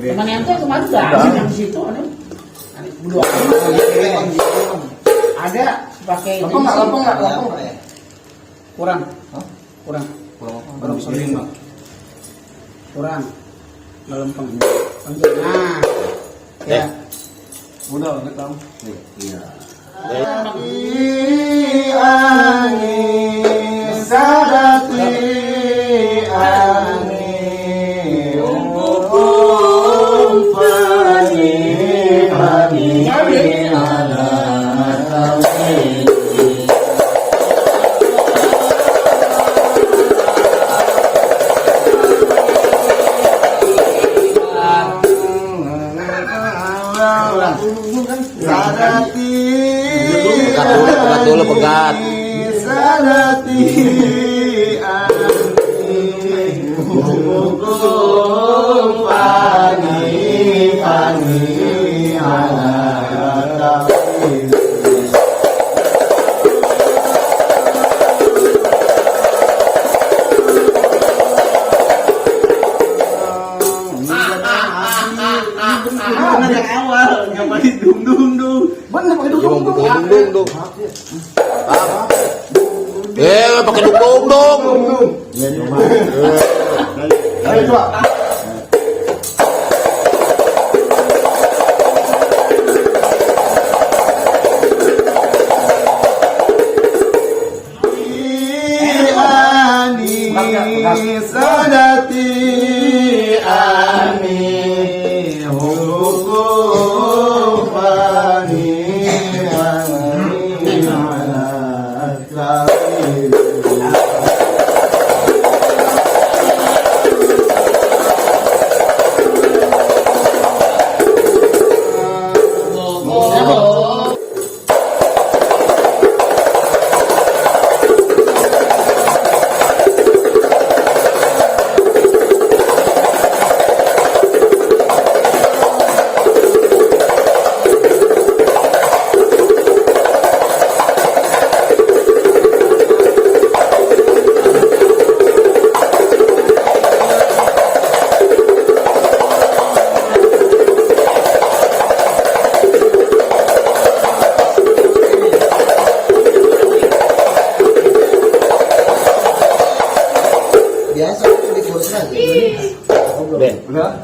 Teman yang tuh kemarin udah yang di situ berdua ada pakai lempeng nggak kurang nggak lempeng. Nah ya udah rekam. Iya. Angin sadati angin umum fani ala tauhid. Pegat dulu, pegat. Sadati hukum fani ala tauhid. Yang awal nggak pakai dung. Bener pakai dung. Pakai dung. Ayo coba. Ani sadati ani hukum fani ala tauhid. Biasa di kursi lagi. Udah.